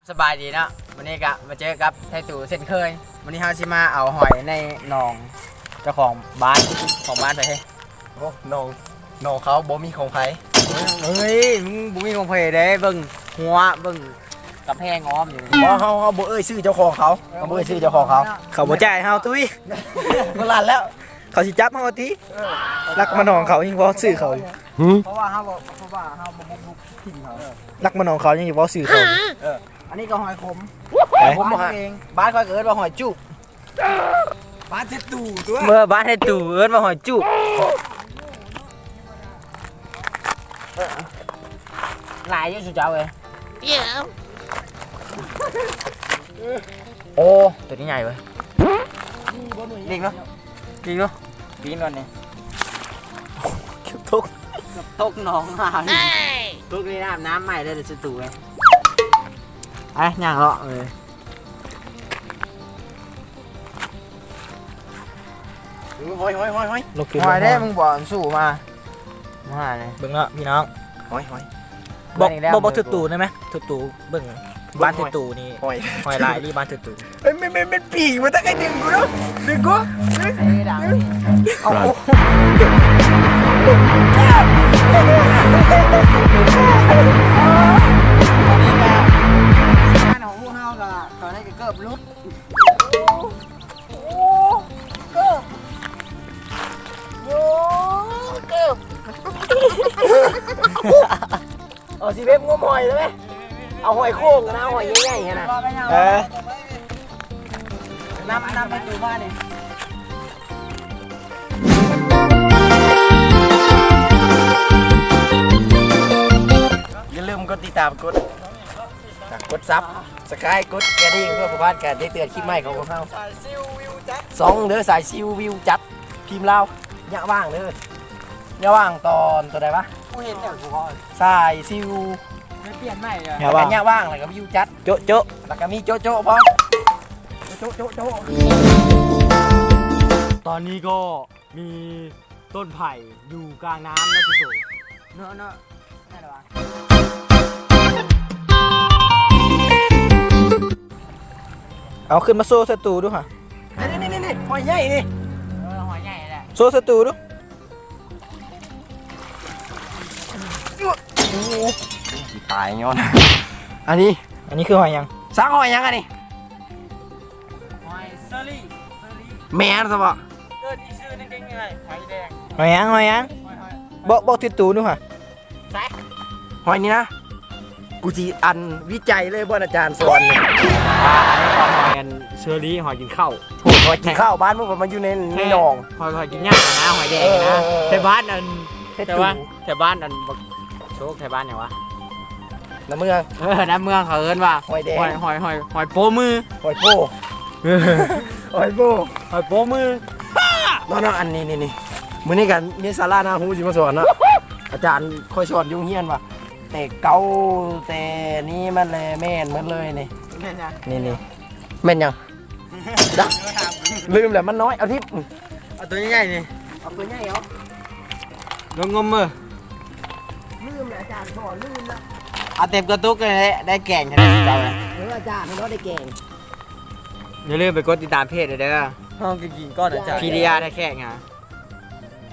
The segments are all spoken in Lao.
ສະບາຍດີເນາະ, ມື້ນີ້ກະມາເຈີກັບໄທຕູເຊັ່ນເຄີຍ. ມື້ນີ້ເຮົາຊິມາເອົາຫອຍໃນໜອງເຈົ້າຂອງບ້ານ, ຂອງບ້ານໃຜເຮີ້? ໂອ້ ໜອງ, ໜອງເຂົາບໍ່ມີຂອງໃຜ. ເຮີ້ຍ ມຶງບໍ່ມີຂອງໃຜເດ້, ເບິ່ງຮົ້ວ ເບິ່ງກຳແພງອ້ອມຢູ່. ບໍ່, ເຮົາ, ເຮົາບໍ່ເອີ່ຍຊື່ເຈົ້າຂອງເຂົາ, ເຮົາບໍ່ເອີ່ຍຊື່ເຈົ້າຂອງເຂົາ. ເຂົາບໍ່ຈ່າຍເຮົາ, ຕຸ້ຍ. ບໍ່ລັດແລ້ວ. ເຂົາຊິຈັບເຮົາຕິ? ເອີ ລັກມາໜອງເຂົາຍັງເວົ້າຊື່ເຂົາຢູ່. ເພາະວ່າເຮົາບໍ່, ເພາະວ່າເຮົາບໍ່ບຸກລຸກຖິ່ນເຂົາ. ລັກມາໜອງເຂົາຍັງເວົ້າຊື່ເຂົາ. ເອີ ອັນນີ້ກໍຫອຍຂົມ. ໄປ ຂົມບໍ່ຫາ. ບ້ານຂ້ອຍກໍເອີ້ນວ່າຫອຍຈຸ. ບ້ານເຮັດຕູຕົວ. ເມື່ອບ້ານເຮັດຕູເອີ້ນວ່າຫອຍຈຸ. ຫຼາຍຢູ່ຊຸເຈົ້າເອີຍ. ໂອ້ ໂຕນີ້ໃຫຍ່ເວີຍ. ລີກເນາະ, ລີກເນາະ, ປີນກ່ອນນີ້. ເກືອບຕົກ, ເກືອບຕົກໜອງ. ເອີຍ ຕົກນີ້ອາບນ້ຳໃໝ່ເດີ ສະຕູເອີຍ. ໄປຍ່າງເລາະເອີຍ. ຫອຍ, ຫອຍ, ຫອຍ, ຫອຍ. ຫອຍເດ້ ມຶງບໍ່ເອົາສູ່ມາ. ມາຫາເລີຍ. ເບິ່ງເນາະພີ່ນ້ອງ. ຫອຍ, ຫອຍ. ບອກ, ບອກເທື່ອຕູໄດ້ໄໝ? ເທື່ອຕູເບິ່ງ. ບ້ານເທື່ອຕູນີ້ ຫອຍ, ຫອຍຫຼາຍອີ່ຫຼີບ້ານເທື່ອຕູ. ເອີຍ ແມ່ນ, ແມ່ນ, ແມ່ນປີກມາຕັ້ງໄອ້ດຶງກູເນາະ, ດຶງກູ. ເອົາ ຕອນນີ້ກະງານຂອງພວກເຮົາກະ ຕອນນີ້ກະເກີບຫຼຸດ. ໂອ້ ເກີບ, ໂອ້ ເກີບ. ເອົາ ຊິເວັບງົມຫອຍໄດ້ໄໝ? ເອົາຫອຍໂຂ່ງນະ, ຫອຍໃຫຍ່ໆຫັ້ນນະ. ເອີ ນຳ, ນຳໄປຕູບ້ານນີ້. ຢ່າລືມກົດຕິດຕາມ, ກົດ ກົດ Subscribe ກົດກະດິ່ງ ເພື່ອບໍ່ພາດການແຈ້ງເຕືອນຄລິບໃໝ່ຂອງພວກເຮົາ. ສາຍຊິວວິວຈັດ ຊ່ອງເດີ ສາຍຊິວວິວຈັດ ພິມລາວ. ຍະຫວ່າງເດີ ຍະຫວ່າງຕອນຕົວໃດວະ? ກູເຫັນແລ້ວກູເວົ້າ ສາຍຊິວ ໄດ້ປ່ຽນໃໝ່ເດີ. ຍະຫວ່າງ ແລ້ວກະຍະຫວ່າງ ແລ້ວກະວິວຈັດ ໂຈະໂຈະ ແລ້ວກະມີໂຈະໂຈະພ້ອມ. ໂຈະໂຈະໂຈະ. ຕອນນີ້ກໍມີຕົ້ນໄຜ່ຢູ່ກາງນ້ຳເນາະ ພີ່ໂຕ ເນາະ ເນາະ. ເອົາຂຶ້ນມາໂຊໃສ່ຕູ້ດູຫະ. ນີ້ໆໆ ຫອຍໃຫຍ່ນີ້. ເອີ ຫອຍໃຫຍ່ແຫຼະ. ໂຊໃສ່ຕູ້ດູ. ໂອ້ ຊິຕາຍຍ້ອນ ອັນນີ້ ອັນນີ້ຄືຫອຍຫຍັງ? ສັກຫອຍຫຍັງອັນນີ້? ຫອຍເຊີຣີ. ແມ່ນຊະບໍ? ເອີ້ນອີກຊື່ໜຶ່ງເກັ່ງໄດ້ ຫອຍແດງ. ຫອຍຫຍັງ? ຫອຍຫຍັງ? ຫອຍ ຫອຍ ບອກ ບອກຖືກຕູດູຫະ. ໃສ? ຫອຍນີ້ນະ ກູຊິອັນວິໄຈເລີຍບ່ອນອາຈານສອນນີ້. ອ່າ ອັນນີ້ກໍຫອຍອັນເຊີຣີ ຫອຍກິນເຂົ້າ. ໂອ້ ຫອຍກິນເຂົ້າ ບ້ານມຶງມັນຢູ່ໃນ ໃນໜອງ. ຫອຍ ຫອຍກິນຫຍ້ານະ ຫອຍແດງນະ. ເອີ ເອີ ເອີ ແຖວບ້ານອັນ ແຖວ ແຖວບ້ານ ແຖວບ້ານອັນບັກໂຊກ ແຖວບ້ານຫຍັງວະ? ນາເມືອງ. ເອີ ນາເມືອງເຂົາເອີ້ນວ່າຫອຍແດງ ຫອຍ ຫອຍ ຫອຍ ຫອຍໂປ້ມື. ຫອຍໂປ້ ຫອຍໂປ້ ຫອຍໂປ້ມື. ເນາະ ເນາະ ອັນນີ້ ນີ້ ນີ້ ມື້ນີ້ກະມີສາລະໜ້າຮູ້ຊິມາສອນເນາະ. ອາຈານຂ້ອຍສອນຢູ່ໂຮງຮຽນວ່າ ແຕ່ເກົ່າແຕ່ນີ້ມັນແລະແມ່ນໝົດເລີຍນີ້. ແມ່ນຫຍັງ? ນີ້ ນີ້ ແມ່ນຫຍັງ? ດະ ລືມແລ້ວ ມັນນ້ອຍ. ເອົາທິບ ເອົາຕົວໃຫຍ່ໆນີ້. ເອົາຕົວໃຫຍ່ເອົາ ລົງງົມເອີ. ລືມແລ້ວ ອາຈານສອນ ລືມແລ້ວ. ເອົາເຕັມກະຕຸກເລີຍ ໄດ້ແກງແທ້ເຈົ້າ. ເອີ ອາຈານເນາະ ໄດ້ແກງ. ຢ່າລືມໄປກົດຕິດຕາມເພຈເດີ. ເຮົາກະກິນກ່ອນອາຈານ. ພີດີອາ ໄດ້ແຂກຫາ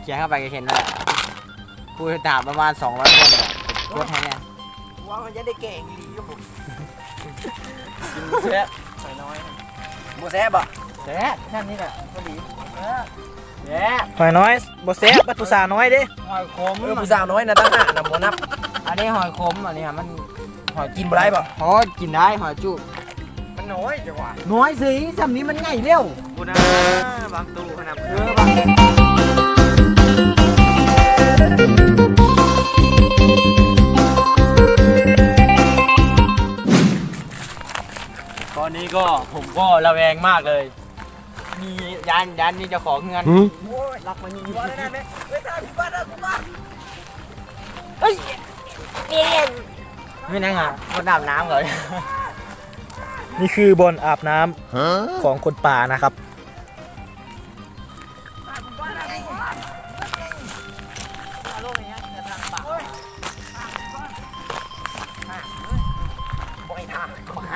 ຂຽນເຂົ້າໄປກະເຫັນແລ້ວ. ຜູ້ຕິດຕາມປະມານສອງຮ້ອຍຄົນແຫຼະ ກົດໃຫ້ແດ່. ວ່າມັນຈະໄດ້ແກງອີ່ຫຼີຢູ່. ກິນແຊບ ຫອຍນ້ອຍ. ບໍ່ແຊບບໍ? ແຊບ ຊັ້ນນີ້ແຫຼະ ພໍດີ. ແຊບ ຫອຍນ້ອຍບໍ່ແຊບ ບັດຜູ້ສາວນ້ອຍເດ້. ຫອຍຂົມ. ເອີ ຜູ້ສາວນ້ອຍນະ ຕ່າງຫາກນະ ບໍ່ນັບ. ອັນນີ້ຫອຍຂົມ ອັນນີ້ມັນ ຫອຍ ກິນບໍ່ໄດ້ບໍ? ໂອ້ຍ ກິນໄດ້ ຫອຍຈຸ. ມັນນ້ອຍຈັ່ງຫວະ. ນ້ອຍຊິ ຊ່ຳນີ້ມັນໃຫຍ່ແລ້ວ. ບໍ່ນາ ບາງຕູ້ຂະໜາດ. ເອີ ບາງ ຕອນນີ້ກໍ ຜົມກໍລະແວງມາກເລີຍ. ມີ ຢ້ານ ຢ້ານມີເຈົ້າຂອງເຮືອນ. ຫືມ? ໂອ້ຍ ລັກມາຍິງຢູ່. ເຮີ້ຍ ເຮີ້ຍ ເປັນຫຍັງຫະ? ຄົນອາບນ້ຳເຂົາ. ນີ້ຄືບ່ອນອາບນ້ຳຂອງຄົນປ່ານະຄັບ. ບໍ່ໃຫ້ທາງ ບັກຫ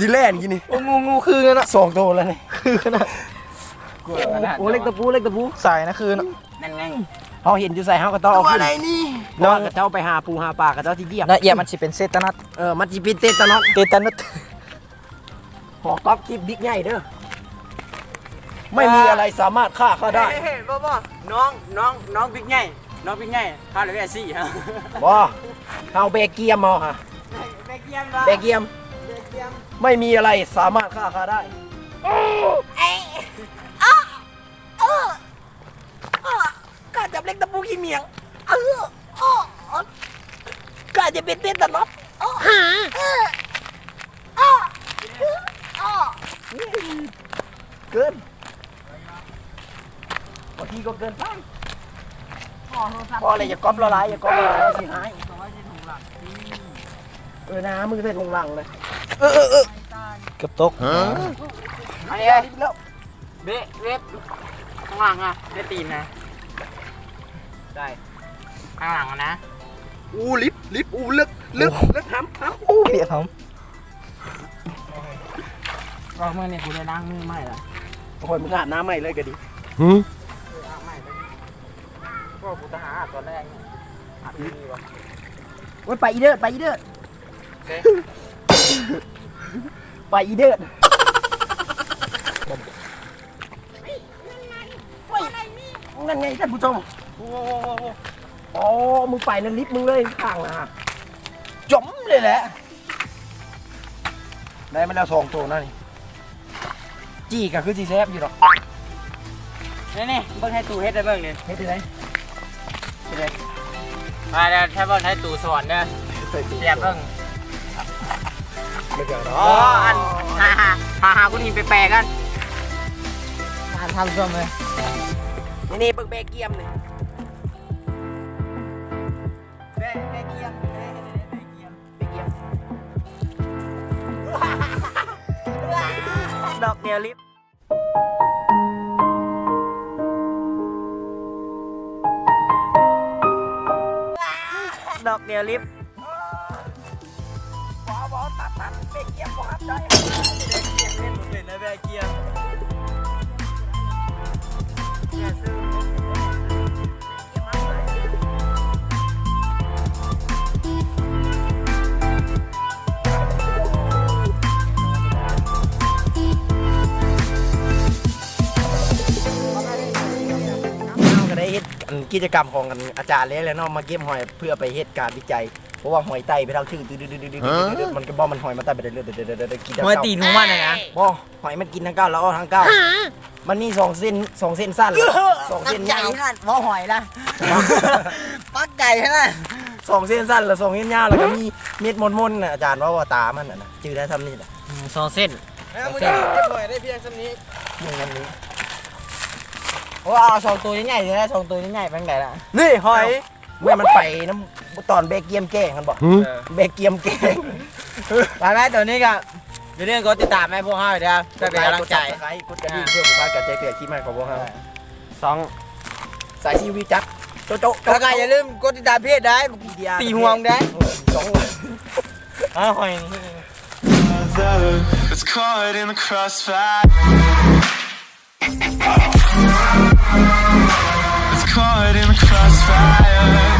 ຊິແລ່ນຢູ່ນີ້ ໂອ້ ງູ ງູຄືກັນນະ ສອງໂຕແລ້ວນີ້ ຄືກັນນະ ໂອ້ ເຫຼັກຕະປູ ເຫຼັກຕະປູ ສາຍນະຄືນະ ນັ້ນໄງ ເຮົາເຫັນຢູ່ໃສເຮົາກໍຕ້ອງເອົາຂຶ້ນ ຕົວໃດນີ້ ເພາະວ່າເຂົາເຈົ້າໄປຫາປູຫາປາ ເຂົາເຈົ້າຊິຢຽບ ນະ ຢຽບມັນຊິເປັນເສດຕະນັດ ເອີ ມັນຊິເປັນເສດຕະນັດ ເສດຕະນັດ ຂໍກັອບຄລິບບິກໃຫຍ່ເດີ ໄມ່ມີອະໄລສາມາດຂ້າຂ້າໄດ້ ເຮີ້ຍ ບໍ່ ບໍ່ ນ້ອງ ນ້ອງ ນ້ອງບິກໃຫຍ່ ນ້ອງບິກໃຫຍ່ ພາເລແວຊີ ບໍ່ ເຮົາແບກກຽມເຮົາຫະ ແບກກຽມ ແບກກຽມ ແບກກຽມ ໄມ່ມີອະໄລສາມາດຂ້າຂ້າໄດ້ ເອ ເອ ເອີ ເອີ ການຈັບເຫຼັກຕະປູຂີ້ໝ້ຽງ ເອີ ເອີ ການຈະເປັນເຕນຕະນອດ ເອີ ເອີ ເອີ ເອີ ເກີນ ບາງທີກໍເກີນໄປ ພໍແລ້ວ ຢ່າກັອບລະຫຼາຍ ຢ່າກັອບລະຫຼາຍ ຊິຫາຍ ເອີ ໜ້າ ມືໃສ່ຖົງຫຼັງເລີຍ ເອີ ເອີ ເອີ ເກືອບຕົກ ອັນນີ້ ເບະ ເວັບ ຂ້າງຫຼັງອະ ເບະຕີນນະ ໄດ້ ຂ້າງຫຼັງອະນະ ອູ້ ລິບ ລິບ ອູ້ ເລິກ ເລິກ ໂອ້ ເລິກ ຫຳ ຫຳ ໂອ້ ເບະຫຳ ວ່າມື້ນີ້ກູໄດ້ລ້າງມືໃໝ່ລະ ໂອ້ຍ ມຶງອາບນ້ຳໃໝ່ເລີຍກໍດີ ຫື ເອີ ອາບໃໝ່ເລີຍ ກໍກູຕາຫາອາບຕອນແລກນີ້ ອາບຢູ່ນີ້ບໍ່ ໂອ້ຍ ໄປອີເດີດ ໄປອີເດີດ ໄປອີເດີດ ນັ້ນໄງ ນັ້ນໄງທ່ານຜູ້ຊົມ ໂອ້ ໂອ້ ໂອ້ ໂອ້ ໂອ້ ອໍ ມຶງໄປແລ້ວລິບມຶງເລີຍຂ້າງໜ້າ ຈົມເລີຍແຫຼະ ໄດ້ມາແລ້ວສອງໂຕນະນີ້ ຈີ່ກໍຄືຊິແຊບຢູ່ດອກ ນີ້ໆ ເບິ່ງໃຫ້ຕູເຮັດໃຫ້ເບິ່ງນີ້ ເຮັດຈັ່ງໃດ ເຮັດຈັ່ງໃດ ມາແລ້ວ ຖ້າເບິ່ງໃຫ້ຕູສອນເດີ ຕຽມເບິ່ງ ເຮັດຫຍັງເນາະ ອໍ ອັນ ຫາ ຫາ ຫາ ຫາຜູ້ນີ້ແປກໆກັນ ທ່ານຜູ້ຊົມເອີຍ ນີ້ໆ ເບິ່ງແບກກຽມນີ້ ແບກ ແບກກຽມ ແບກ ແບກກຽມ ແບກກຽມ ດອກດຽວລິບ ດອກດຽວລິບ ບໍ່ ບໍ່ ຕັດ ຕັດ ແບກກຽມບໍ່ຮັບໃຈ ແບກກຽມເປັນບໍ່ເປັນນະ ແບກກຽມ ເຮົາກໍໄດ້ເຮັດ ອັນ ກິດຈະກຳຂອງ ອັນ ອາຈານແລ້ວແຫຼະເນາະ ມາເກັບຫອຍເພື່ອໄປເຮັດການວິໄຈ ເພາະວ່າຫອຍໄຕ່ໄປທາງຊື່ ມັນກໍບໍ່ແມ່ນຫອຍມາໄຕ່ໄປເລື້ອຍໆ ກິນ ຫອຍຕີນຂອງມັນນະ ບໍ່ ຫອຍມັນກິນທາງເກົ່າ ແລ້ວອອກທາງເກົ່າ ມັນມີສອງເສັ້ນ ສອງເສັ້ນສັ້ນ ສອງເສັ້ນຍາວ ປັກໃຈຫັ້ນ ເວົ້າຫອຍລະ ປັກໃຈຫັ້ນນະ ສອງເສັ້ນສັ້ນ ແລ້ວສອງເສັ້ນຍາວ ແລ້ວກໍມີເມັດມົນໆນະ ອາຈານເວົ້າວ່າຕາມັນນະ ຈື່ໄດ້ຊ່ຳນີ້ແຫຼະ ອືມ ສອງເສັ້ນ ແລ້ວມື້ນີ້ເກັບຫອຍໄດ້ພຽງຊ່ຳນີ້ ພຽງຊ່ຳນີ້ ໂອ້ ເອົາສອງໂຕໃຫຍ່ໆເລີຍນະ ສອງໂຕໃຫຍ່ໆ ໄປທາງໃດລະ ນີ້ຫອຍ ເມື່ອມັນໄປນຳຕອນແບກກຽມແກງຫັ້ນບໍ່ ຫື ເອີ ແບກກຽມແກງ ໄປໆ ຕອນນີ້ກໍຢ່າລືມກົດຕິດຕາມໃຫ້ພວກເຮົາເດີ ເພື່ອເປັນກຳລັງໃຈ ກົດໄລ ກົດ ກົດກະດິ່ງ ເພື່ອບໍ່ພາດການແຈ້ງເຕືອນຄລິບໃໝ່ຂອງພວກເຮົາ ຊ່ອງ ສາຍຊີວິດຈັດ ໂຈະໆ ແລ້ວກໍຢ່າລືມກົດຕິດຕາມເພຈໄດ້ ຕີຮວມໄດ້ ສອງ ເອົາຫອຍ It's caught in the crossfire. It's caught in the crossfire.